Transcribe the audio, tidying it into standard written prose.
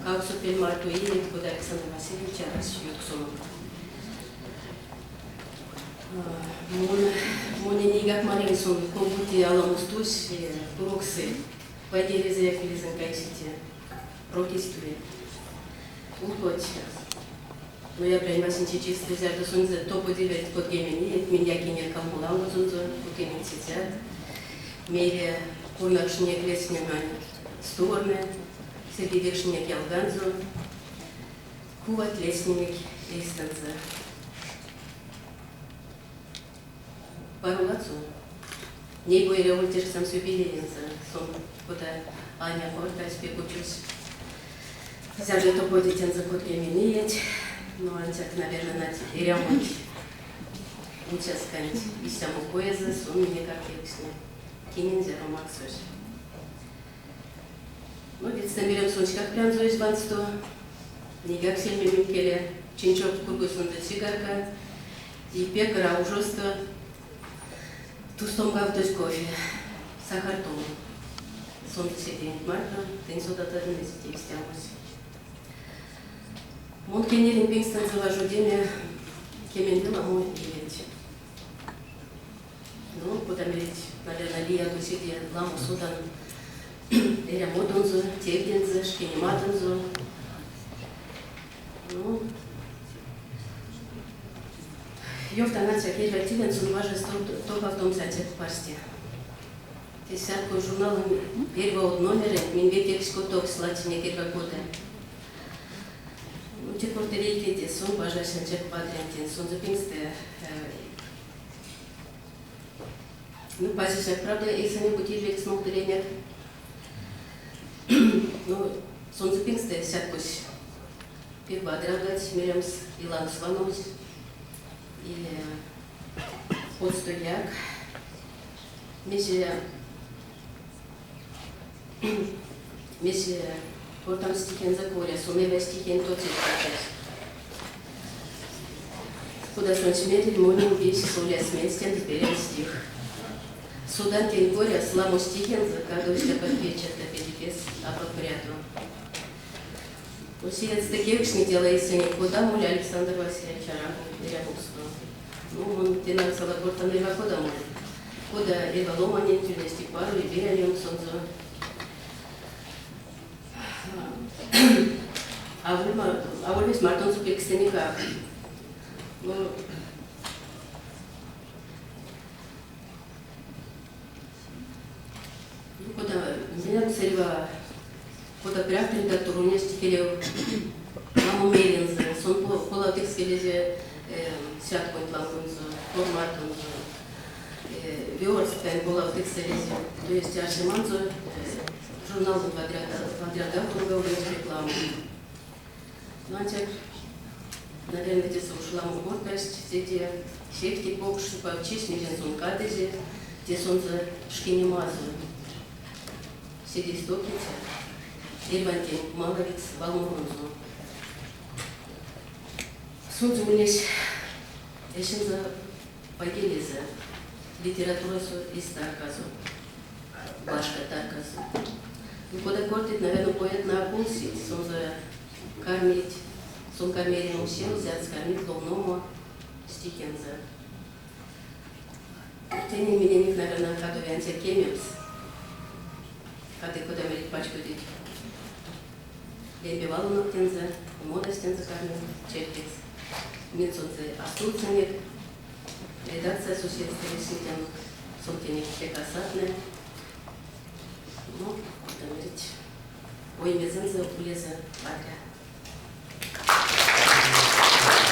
Кавксо пель марто иеть, кода Александр Васильевич арась ютксонок. Мон, монень нейгак маряви сон ков-бути аламос тусь, курок сы. Вайгелезэяк пилезэнь кайсети. Прок эзь туе. Улкоть. Ноябрянь васенце чистэ, зярдо сонзэ топодевельть кодгемень иеть, минь якинек калмолангозонзо, путынек цецят. Мейле пурнакшнынек ледстнемань стуворнэ, серьгедекшнинек ялганзо, кувать ледстнинек эйстэнзэ. Паро ладсо. Ней бу эряволь тешкстамс юбилеензэ, сон, кода Аня кортась, пек учось. Зярдо топодить тензэ кодгемень иеть, но ансяк, наверное, нать эрямонть уцясканть истямо коезэ, сон минек а кевкстни, кинень зяро максозь. Ну, видьстэ меремс, сонськак прянзо эзь вансто, нейгак сельмем икеле, чинь-чоп кургосонзо цигарка, и пек раужосто тустомгавтозь кофе, сахартомо. Сонзэ седеенть марто тынь содатадо мезе те истямось. Мон кенеринь пингстэнзэ важодеме кеменде ламо иеть. Ну, кода мерить, наверное, лиядо седе ламо содан эрямодонзо, тевдензэ, шкинемадонзо. Ну, ёвтан ансяк эрьва тевенть сон бажась топавтомс ансяк парсте. Те Сятко журналонь эрьва од номерэнть минь ветекс котокс ладсинек эрьва кода. Ну, те корты вейкеде, сон бажась ансяк вадрянтень, сонзэ пингстэ Ну, пазисяк, правда, эйсэнек бути ильведькс нолдыленек. Ну, сонзэ пингстэ сяткось пек вадрялгадсь меремс и лангс ваномс, и одстояк. Мезе мезе кортамс стихензэ коряс, сон эрьва стихень тоцесь качась. Кода сонсь мериль, монень весть солясь мельстэнзэ берянь стих. Содан тень коряс, ламо стихензэ кадовсть апак печата педе-пес апак прядо. Сеедьстэ кевкстнить яла эйсэнек, кода моли Александр Васильевич Араго эрямосто. Ну, мон те лангс кортан эрьва кода моли. Кода эрьва ломаненть ульнесть и паро, и берянь ёнксонзо. Аволь весть мартонзо пекстынекак. Ну, кода меремс эрьва кода прявт редактор ульнесь икелев ламо мелензэ, сон полавтыкс келезэ сятконть лангонзо, форматонзо, версткань полавтыкс элезэ, то есть арсеманзо журналонть вадрялгавтомга ульнесь пек ламо. Ну, ансяк, наверное, тесэ уш ламо кортасть седе сехте покш сюпавчись, мезень сон кадызе, те сонзэ шкинемазо. Седейс токиця, эрьвантень малавикс валморонзо. Сонзэ ульнесь эсензэ вайгелезэ, литературасо эсь тарказо, башка тарказо. Ну, кода кортыть, наверное, поэтнэ а кулсить, сонзэ кармить, сон карми эрямо зярс кармить ловномо стихензэ. Тенень миненек, наверное, кадови ансяк кемемс. Кадык кода мерить пачкодить лембе валонок тензэ, модась тензэ карми чевтекс. Минь сонзэ а стувтсынек. Редакциясо сеедьстэ лиснетяно, сон тенек пек а сатны. Ну, кода мерить, оймезэнзэ улезэ вадря.